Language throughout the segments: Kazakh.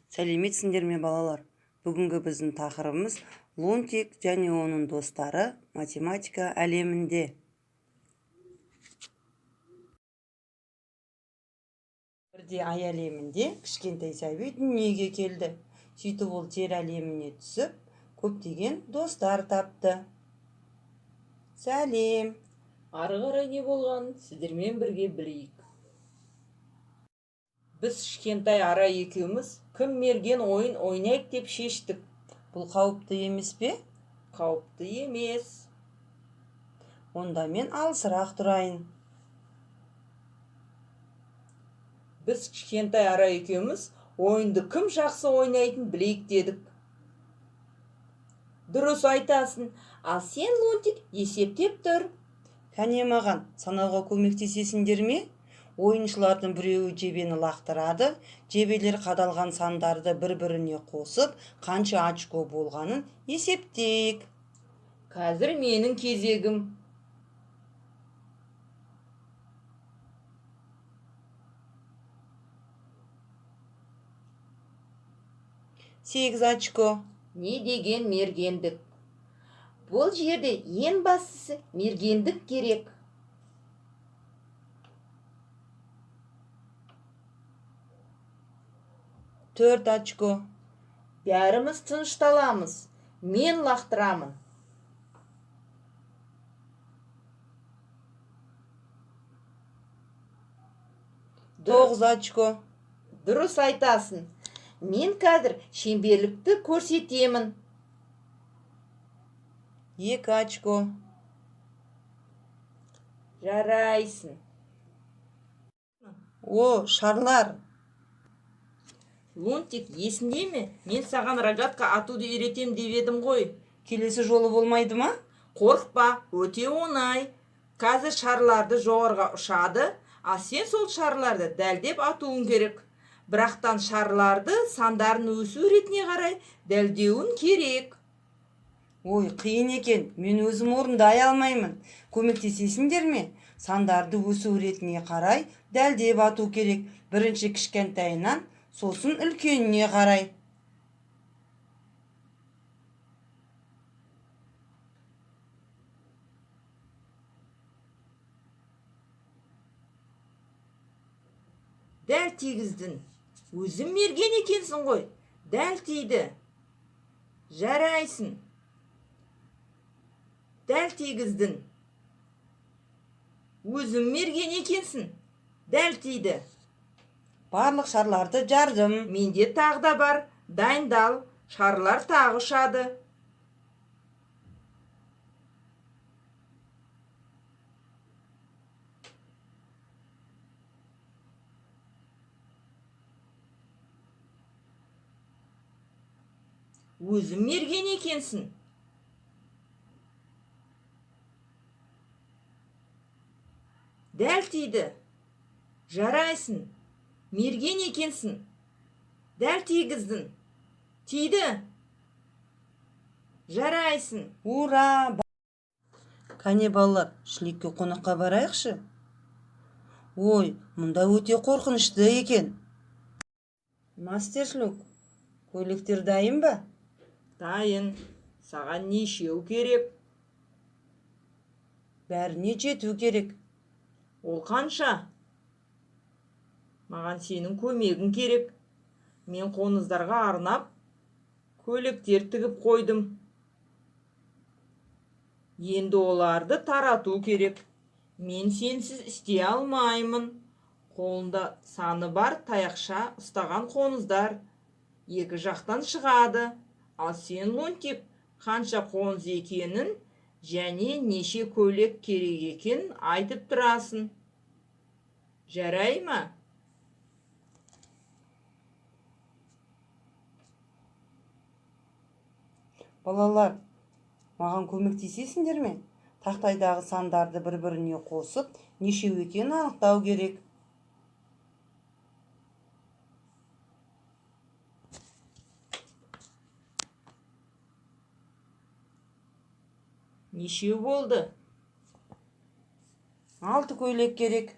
Сәлеметсіңдер ме, балалар! Бүгінгі біздің тақырыбымыз: Лунтик және оның достары математика әлемінде. Бірде ай әлемінде кішкентай сәби дүниеге келді. Сөйтіп, ол жер әлеміне түсіп, көптеген достар тапты. Сәлем! Ары қарай не болғанын сіздермен бірге білейік. Біз Кішкентай Арай екеуміз «Кім мерген» ойын ойнайық деп шештік. Бұл қауіпті емес пе? Қауіпті емес. Онда мен алысырақ тұрайын. Біз Кішкентай Арай екеуміз ойынды кім жақсы ойнайтынын білейік дедік. Дұрыс айтасың. Ал сен, Лунтик, есептеп тұр. Кәне, маған санауға көмектесесіңдер ме? Ойыншылардың біреуі жебені лақтырады. Жебелер қадалған сандарды бір-біріне қосып, қанша очко болғанын есептейік. Қазір менің кезегім. 8 очко. Не деген мергендік! Бұл жерде ең бастысы мергендік керек. 4 очко. Бәріміз тынышталамыз. Мен лақтырамын. 9 очко. Дұрыс айтасың. Мен қазір шеберлікті көрсетемін. 2 очко. Жарайсың. О, шарлар! Лунтик, есіңде ме, мен саған рогатка атуды үйретем деп едім ғой? Келесі жолы болмайды ма? Қорықпа, өте оңай. Қазір шарларды жоғарыға ұшады, ал сен сол шарларды дәлдеп атуың керек. Бірақтан шарларды сандарын өсу ретіне қарай дәлдеуің керек. Ой, қиын екен, мен өзім орындай алмаймын. Көмектесесіңдер ме? Сандарды өсу ретіне қарай дәлдеп ату керек. Бірінші кішкентайынан, сосын үлкеніне қарай. Дәл тигіздің! Өзің мерген екенсің ғой. Дәл тиді. Жарайсың. Дәл тигіздің! Өзің мерген екенсің. Дәл тиді. Барлық шарларды жардым. Менде тағы да бар. Дайындал, шарлар тағы ұшады. Өзің мерген екенсің. Дәл тиді. Жарайсың. Мерген екенсің. Дәл тигіздің. Тиді. Жарайсың. Ура! Кәне, балалар, Шүлікке қонаққа барайықшы. Ой, мұнда өте қорқынышты екен. Мастер Шлюк, көйлектер дайын ба? Дайын. Саған нешеу керек? Бәріне жету керек. Ол қанша? Маған сенің көмегің керек. Мен қоңыздарға арнап көйлектер тігіп қойдым. Енді оларды тарату керек. Мен сенсіз істей алмаймын. Қолында саны бар таяқша ұстаған қоңыздар екі жақтан шығады. Ал сен, Лунтик, қанша қоңыз екенін және неше көйлек керек екенін айтып тұрасың. Жарай ма? Балалар, маған көмектесесіңдер ме? Тақтайдағы сандарды бір біріне қосып, нешеу екенін анықтау керек. Нешеу болды? 6 көйлек керек.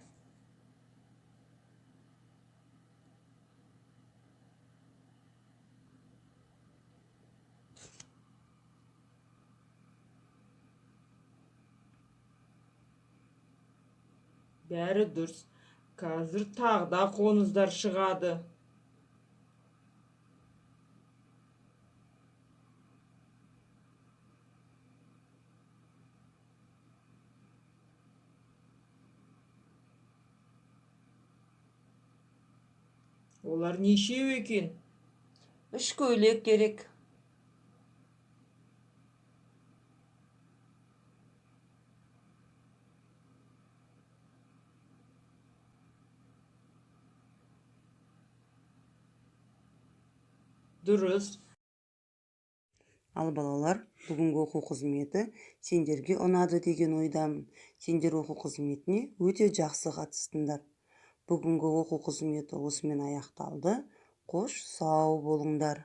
Бәрі дұрыс. Қазір тағы да қоңыздар шығады. Олар нешеу екен? 3 көйлек керек. Дұрыс. Ал балалар, бүгінгі оқу қызметі сендерге ұнады деген ойдамын. Сендер оқу қызметіне өте жақсы қатыстыңдар. Бүгінгі оқу қызметі осымен аяқталды. Қош, сау болыңдар.